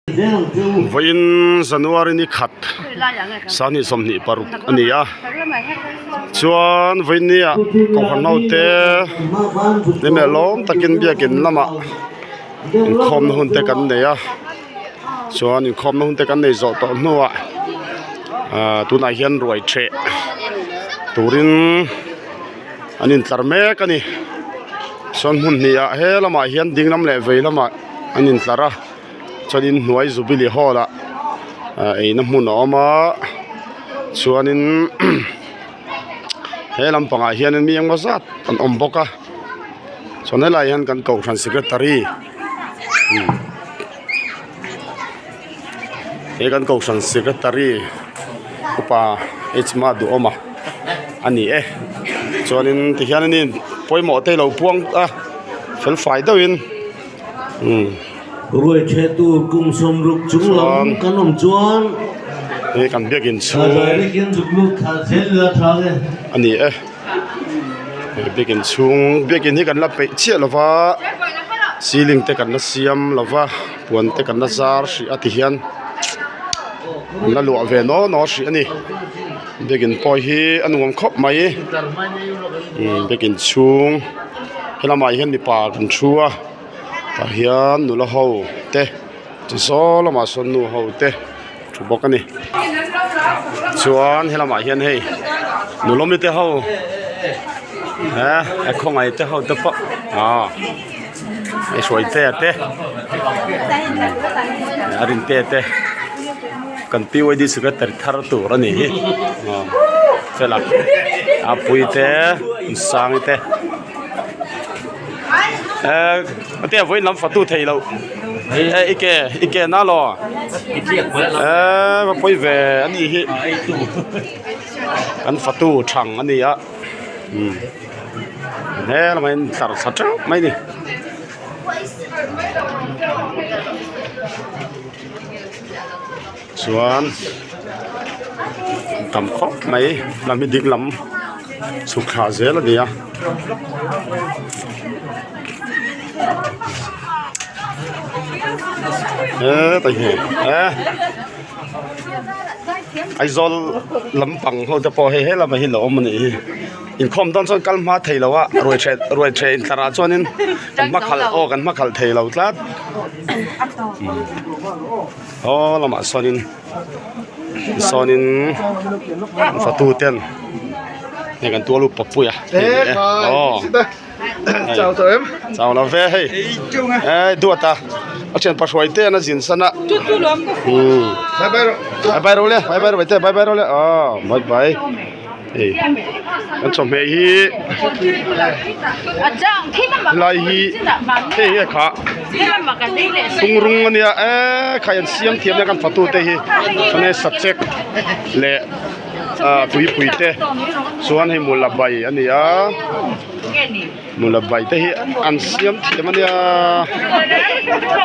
Vawiin January ni khat sani 26 a ni a chuan vawiin nia kohhran ho te hlimleh lawm takin biakin lamah inkhawmna hun te kan nei a chuan inkhawmna hun te kan nei zawh tawh hnuah ah tunah hian ruai ṭheh turin an intlar mek a ni chuan hmun hnih ah he lamah hian ding lam leh vei lamah an intlar a. Chuanin hnuai Jubilee hall ah ah eina hmun a awm a chuanin he lampangah hianin mi engmaw zat an awm bawk a chuan helaiah hian kan kohhran secretary he kan kohhran secretary upa H Maduhawma a ni e chuanin tihian ani pawimawh te alo puang a fel fai deuhin. Ruai ṭheh tur kum 60 chung lam kan awm chuan Hei kan biakin chhung direct in zuk lut thla zel ila tha nge. A ni e hei biakin chhung biakin hi kan la peih chiah lo va ceiling te kan la siam lo va puan te kan la zar hrih a ti hian an la luah ve naw naw hrih a ni biakin pawh hi a nuam khawp mai biakin chhung. Helamah hian mipa kan thu a tah hian nula ho te chi saw lamah sawn nu ho te thu bawk a ni chuan helamah hian hei nula mite ho eh a khawngaih te ho te pawh ah a hruai te te a rin te te kan PYD secretary thar tur a ni hi aw fela a pui te. Sangi te eh ate vawiin lam fatu thei loh eh i ke i ke na law eh va pawi ve a nih hi kan fatu thang a ni a umm he lamah hian tlar thla teuh mai a ni. Chuan tam khawp mai lam hi ding lam chhuk thla zel a ni a. Hetai hi eh Aizawl lampang ho te pawh hei helamah hi a lo awm a nih hi inkhawm dawn chuan kal hma thei lo a ruai ṭheh ruai ṭheh intlar ah chuanin kan hma khalh aw kan hma khalh thei lo tlat. Aw lamah sawnin sawnin fatu ten hei kan tual upa pui a aw chau lo ve hei eh duat a a thian pa hruai te an a zin san a bye bye ro le bye bye ro te bye bye ro le aw bye bye. Hei kan chawhmeh hi helai hi hei hi a khah tungrung ania eee khai an siam thiam nia kan fatu te hi chuan hei sachek leh ah tuipui te chuan hei mula bai a ni a mula bai te hi an siam thiam ania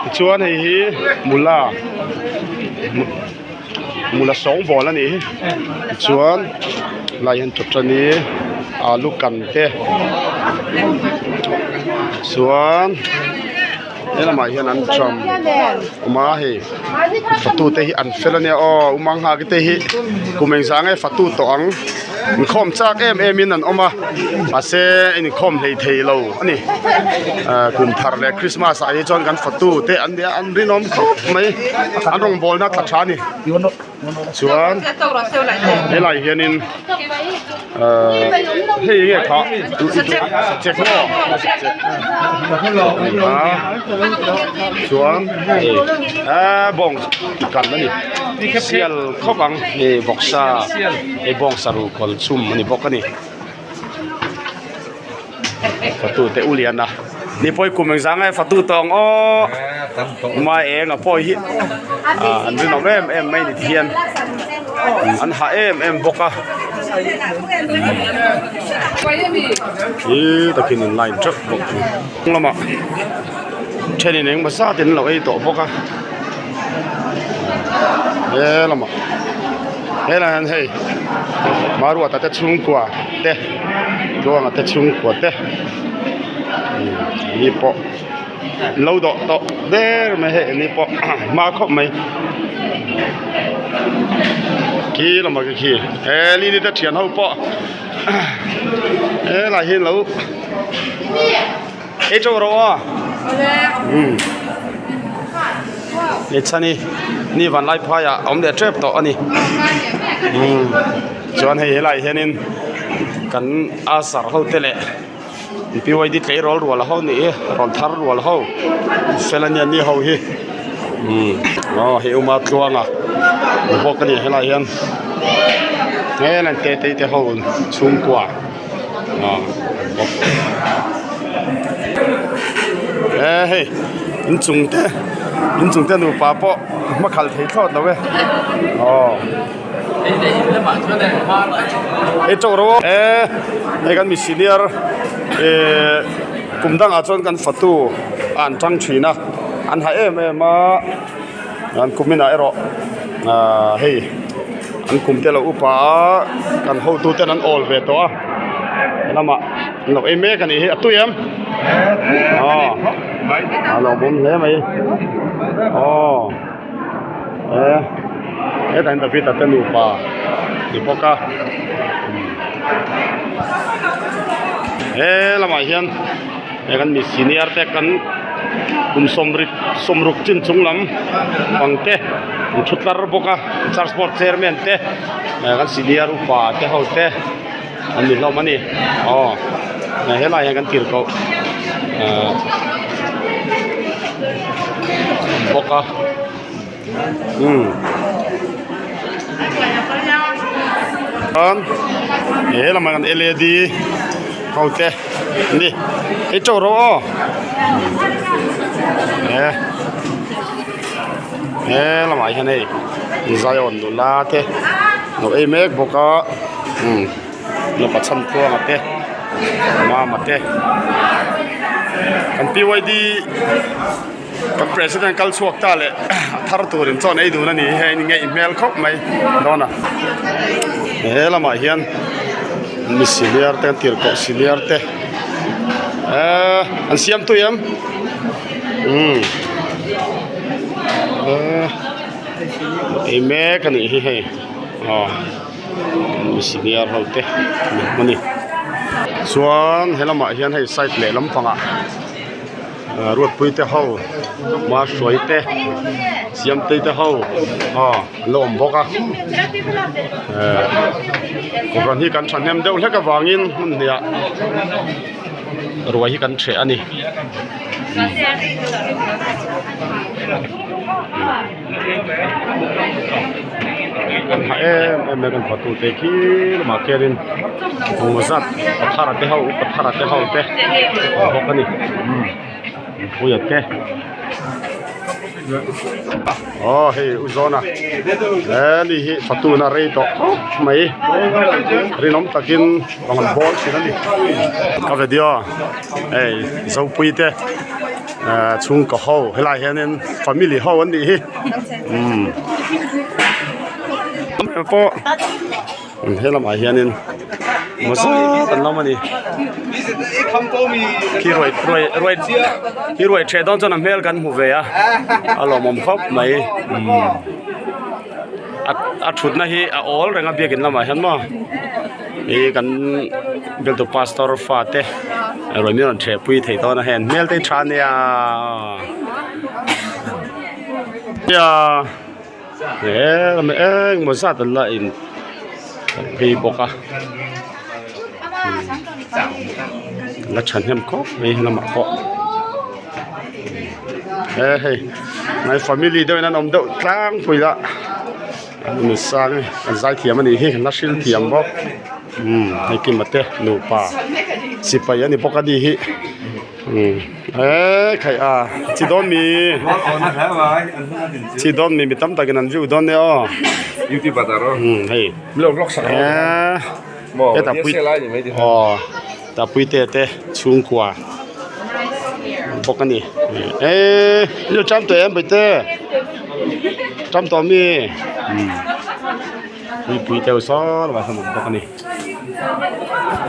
tichuan hei hi mula. Mula sawngbawl a nih hi tichuan lai hian chawchani alu kan te chuan he lamah hian an tram awm a hei fatu te hi an fel a nia aw u Manghaki te hi kum engzah nge fatu tawh ang inkhawm chak em em in an awm a mahse an inkhawm hlei thei lo a ni ah kum thar leh Christmas ah hi chuan kan fatu te an nia an rinawm khawp mai an rawngbawlna tla tha a ni chuan helai hianin ah hei enge kha sachek maw sachek a ni a chuan hei ah bawng kan a ni sial khawp ang hei vawksa. Hei bawngsa ru kawl chhum a ni bawk a ni fatu te u lian a ni pawi kum engzah nge fatu tawng aw hma eng a pawi hi ah an rinawm em em mai ni ti hian an hah em em bawk a hi takin in line teuh bawk a ni hnung lamah thenin engemaw zat in an lo ei tawh bawk a he lamah helaiah hian hei Maruata te chhungkua te Tluanga te chhungkua te mi pawh an lo dawh tawh. der mai hei ani pawh hma khawp mai khi lamah khi khi he lily te thian ho pawh helai hi lo ei teuh rawh aw umm ni chhani ni vanlai phaiah a awm leh tep tawh a ni umm chuan hei helaiah hianin kan asar ho te leh PYD tleirawl rual ho nih hi rawn thar rual ho fel ania ni ho hi umm aw hei uma tluanga ni bawk a ni helaiah hian heng an te te te ho chhungkua aw bawk e hei inchung te inchung te nupa pawh hmakhalh thei thlawt lo e aw. Ei tawh rawh e hei kan mi senior ehh kum dangah chuan kan fatu a an tang thin a an ha em em a an kum inah erawh ahh hei an kum te lo upa a kan hotu ten an awl ve tawh a helamah an lo ei mek a nih hi a tui em aw a lawmawm hle mai aw. Eh hetah hian David a te nupa ni bawk a he lamah hian he kan mi senior te kan kum sawmrik sawmruk chin chung lam pang te an thu tlar bawk a church board chairman te eh kan senior upa te ho te an ni hlawm a ni aw helaiah hian kan tirhkoh ahh bawk a umm chuan he lamah hian L A D ho te an ni ei teuh rawh aw he he lamah hian hei Zion nula te lo ei mek bawk a. Umm nupa chhan tluanga te mama te kan PYD kan president kal chhuak ta leh a thar turin chuan ei dun a ni hei ni ngeih hmel khawp mai dawn a he lamah hian mi senior te an tirhkoh senior te eee an siam tui em umm eee ei mek a nih hi hei aw. Senior ho te an awm a ni chuan he lamah hian hei side leh lampangah ah ruatpui te ho hmahruai te siamtei te ho aw an lo awm bawk a eh kawhhran hi kan thahnem deuh hlek avangin hmun hnih ah ruai hi kan hreh a ni. Kan hah em em mai kan fatu te khi lamah khianin engmaw zat pathara te ho pathara te ho te awm bawk a ni mipui a te aw hei u zawna he ni hi fatu na rei tawh khawp mai rinawm takin rawn bawl thin a ni ka video hei zopui te. Ahh chhungkaw ho helaiah hianin family ho an nih hi umm pawh he lamah hianin maw zat an lam a ni khi ruai ruai ruai khi ruai ṭheh dawn chuan a hmel kan hmu ve a a lawmawm khawp mai umm a a ṭhutna hi a awl reng a biakin lamah hian maw ih kan. Bialtu pastor fate rawn min rawn ṭheh pui thei dawn a hei an hmel te hi tha ania nia he engemaw zat an la in phei bawk a la thahnem khawp mai helamah pawh he hei my family deuhin an awm deuh tlangpui la. An sang e an zai thiam a nih hi hla hril thiam bawk umm hei kima te nupa sipai a ni bawk a ni hi umm eee khaih a chi dawn mi chi dawn mi mi tam takin an view dawn nia aw umm hei eee hetah pui aw tah puite te chhungkua bawk a ni eee ilo cham tawh em bawihte cham tawh ami umm mipui te saw lamah sawn an awm bawk a ni.